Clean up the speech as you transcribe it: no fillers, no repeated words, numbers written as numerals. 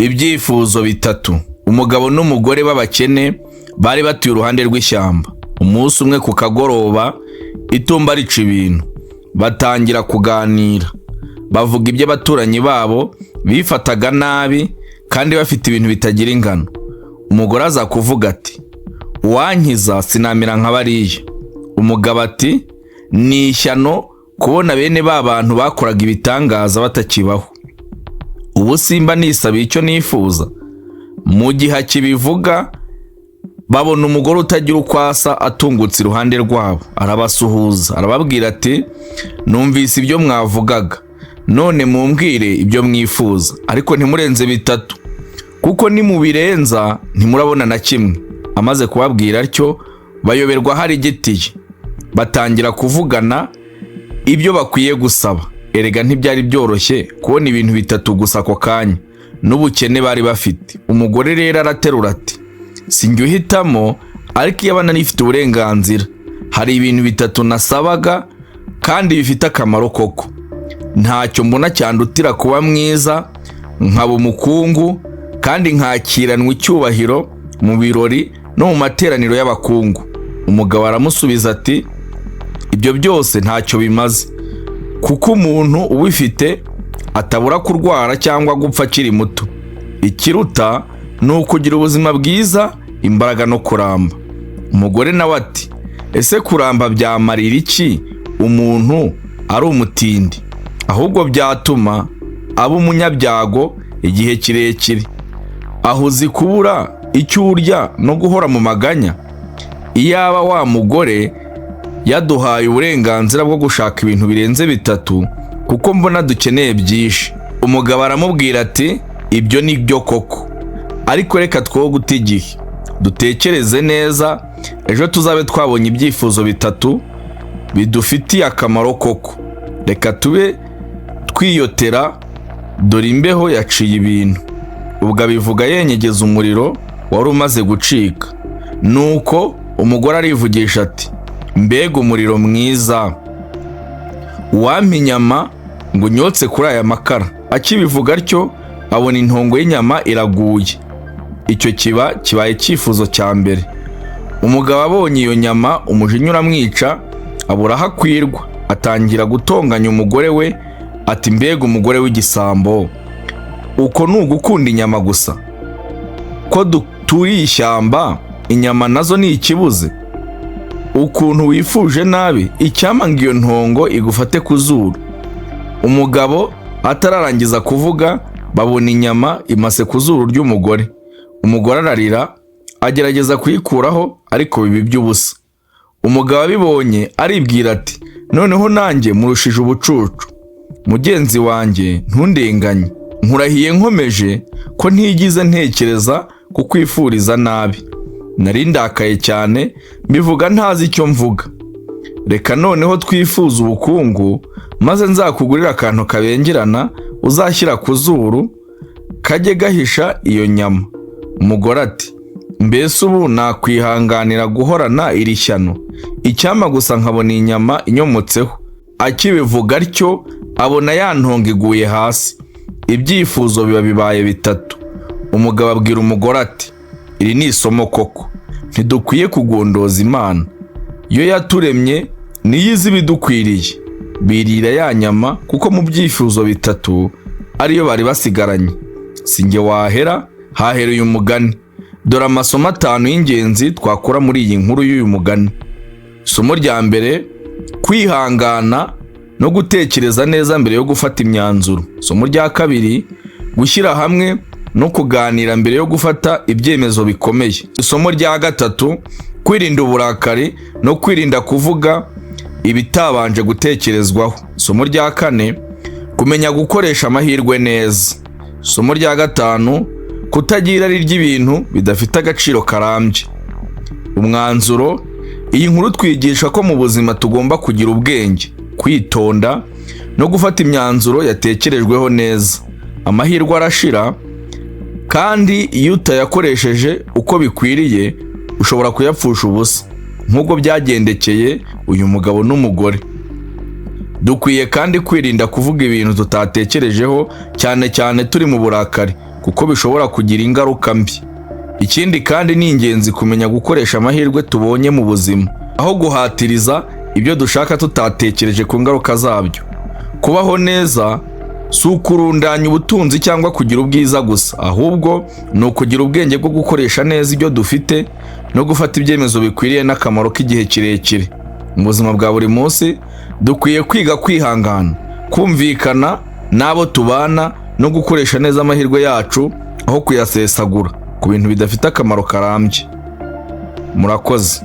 Ibyifuzo bitatu. Umugabo n'umugore b'abakene bari batuye uruhande rw'ishyamba. Umunsi umwe ku kagoroba, itumba rica ibintu, batangira kuganira, bavuga ibyo abaturanyi babo bifataga nabi kandi bafite ibintu bitagira ingano. Umugore aza kuvuga ati: "Uwankiza sinamera nka bariya." Umugabo ati: "Ni ishyano kubona bene ba bantu bakoraga ibitangaza batakibaho. Ubu simba nisabiye icyo nifuza." Mu gihe akibivuga, babona umugore utagira uko asa atungutse iruhande rwabo, arabasuhuza, arababwira ati: "Numvise ibyo mwavugaga, none mumbwire ibyo mwifuza, ariko ntimurenze bitatu, kuko nimubirenza ntimurabona na kimwe." Amaze kubabwira atyo, bayoberwa hari igitiye, batangira kuvugana ibyo bakwiye gusaba. Erega ntibyari byoroshye kubona ibintu bitatu gusa ako kanya n'ubukene bari bafite. Umugore rero araterura ati: "Sinjye uhitamo, ariko iyo abana nifite uburenganzira, hari ibintu bitatu nasabaga kandi bifite akamaro koko. Ntacyo mbona cyandutira kuba mwiza, nkaba umukungu, kandi nkakiranwa icyubahiro mu birori no mu materaniro y'abakungu." Umugabo aramusubiza ati: "Ibyo byose ntacyo bimaze, kuko umuntu ubifite atabura kurwara cyangwa gupfa akiri muto. Ikiruta ni ukugira ubuzima bwiza, imbaraga no kuramba." Umugore nawe ati: "Ese kuramba byamarira iki umuntu ari umutindi? Ahubwo byatuma aba umunyabyago igihe kirekire. Aho uzi kubura icyo urya no guhora mu maganya? Iyaba wa mugore yaduhaye uburenganzira bwo gushaka ibintu birenze bitatu, kuko mbona dukeneye byinshi." Umugabo aramubwira ati: "Ibyo ni byo koko, ariko reka two guta igihe, dutekereze neza, ejo tuzabe twabonye ibyifuzo bitatu bidufitiye akamaro koko. Reka tube twiyotera, dore imbeho yaciye ibintu." Ubwo abivuga yenyegeza umuriro wari umaze gucika. Nuko umugore arivugisha ati: "Mbega umuriro mwiza! Uwampa inyama ngo unyotse kuri aya makara." Akibivuga atyo, abona intongo y'inyama iraguye. Icyo kiba kibaye icyifuzo cya mbere. Umugabo abonye iyo nyama, umujinya uramwica, abura aho akwirwa, atangira gutonganya umugore we ati: "Mbega umugore w'igisambo! Uko ni ugukunda inyama gusa? Ko duturiye ishyamba, inyama nazo ni ikibuze? Ukuntu wifuje nabi! Icyampa ngo iyo ntongo igufate ku zuru." Umugabo atararangiza kuvuga, babona inyama imase ku zuru ry'umugore. Umugore ararira, agerageza kuyikuraho, ariko biba iby'ubusa. Umugabo abibonye aribwira ati: "Noneho nanjye murushije ubucucu. Mugenzi wanjye, ntundenganye, nkurahiye nkomeje ko ntigize ntekereza kukwifuriza nabi. Nari ndakaye cyane, mbivuga ntazi icyo mvuga. Reka noneho twifuze ubukungu, maze nzakugurire akantu kabengerana uzashyira ku zuru, kajye gahisha iyo nyama." Umugore ati: "Mbese ubu nakwihanganira guhorana iri shyano? Icyampa gusa nkabona inyama inyomotseho." Akibivuga atyo, abona ya ntongo iguye hasi. Ibyifuzo biba bibaye bitatu. Umugabo abwira umugore ati: "Iri ni isomo koko. Ntidukwiye kugondoza Imana. Yo yaturemye niyo izi ibidukwiriye." Birira ya nyama, kuko mu byifuzo bitatu ariyo bari basigaranye. Si njye wahera hahereye umugani. Dore amasomo atanu y'ingenzi twakura muri iyi nkuru y'uyu mugani. Isomo rya mbere: kwihangana no gutekereza neza mbere yo gufata imyanzuro. Isomo rya kabiri: gushyira hamwe no kuganira mbere yo gufata ibyemezo bikomeye. Isomo rya gatatu: kwirinda uburakari no kwirinda kuvuga ibitabanje gutekerezwaho. Isomo rya kane: kumenya gukoresha amahirwe neza. Isomo rya gatanu: kutagira irari ry'ibintu bidafite agaciro karambye. Umwanzuro: iyi nkuru twigisha ko mu buzima tugomba kugira ubwenge, kwitonda no gufata imyanzuro yatekerejweho neza. Amahirwe arashira, kandi iyo utayakoresheje uko bikwiriye ushobora kuyapfusha ubusa, nk'uko byagendekeye uyu mugabo n'umugore. Dukwiye kandi kwirinda kuvuga ibintu tutatekerejeho, cyane cyane turi mu burakari. kuko bishobora kugira ingaruka mbi. Ikindi kandi, ni ingenzi kumenya gukoresha amahirwe tubonye mu buzima, aho guhatiriza ibyo dushaka tutatekereje ku ngaruka zabyo. Kubaho neza si ukurundanya ubutunzi cyangwa kugira ubwiza gusa, ahubwo ni ukugira ubwenge bwo gukoresha neza ibyo dufite no gufata ibyemezo bikwiriye n'akamaro k'igihe kirekire. Mu buzima bwa buri munsi, dukwiye kwiga kwihangana, kumvikana n'abo tubana no gukoresha neza amahirwe yacu aho kuyasesagura ku bintu bidafite akamaro karambye. Murakoze.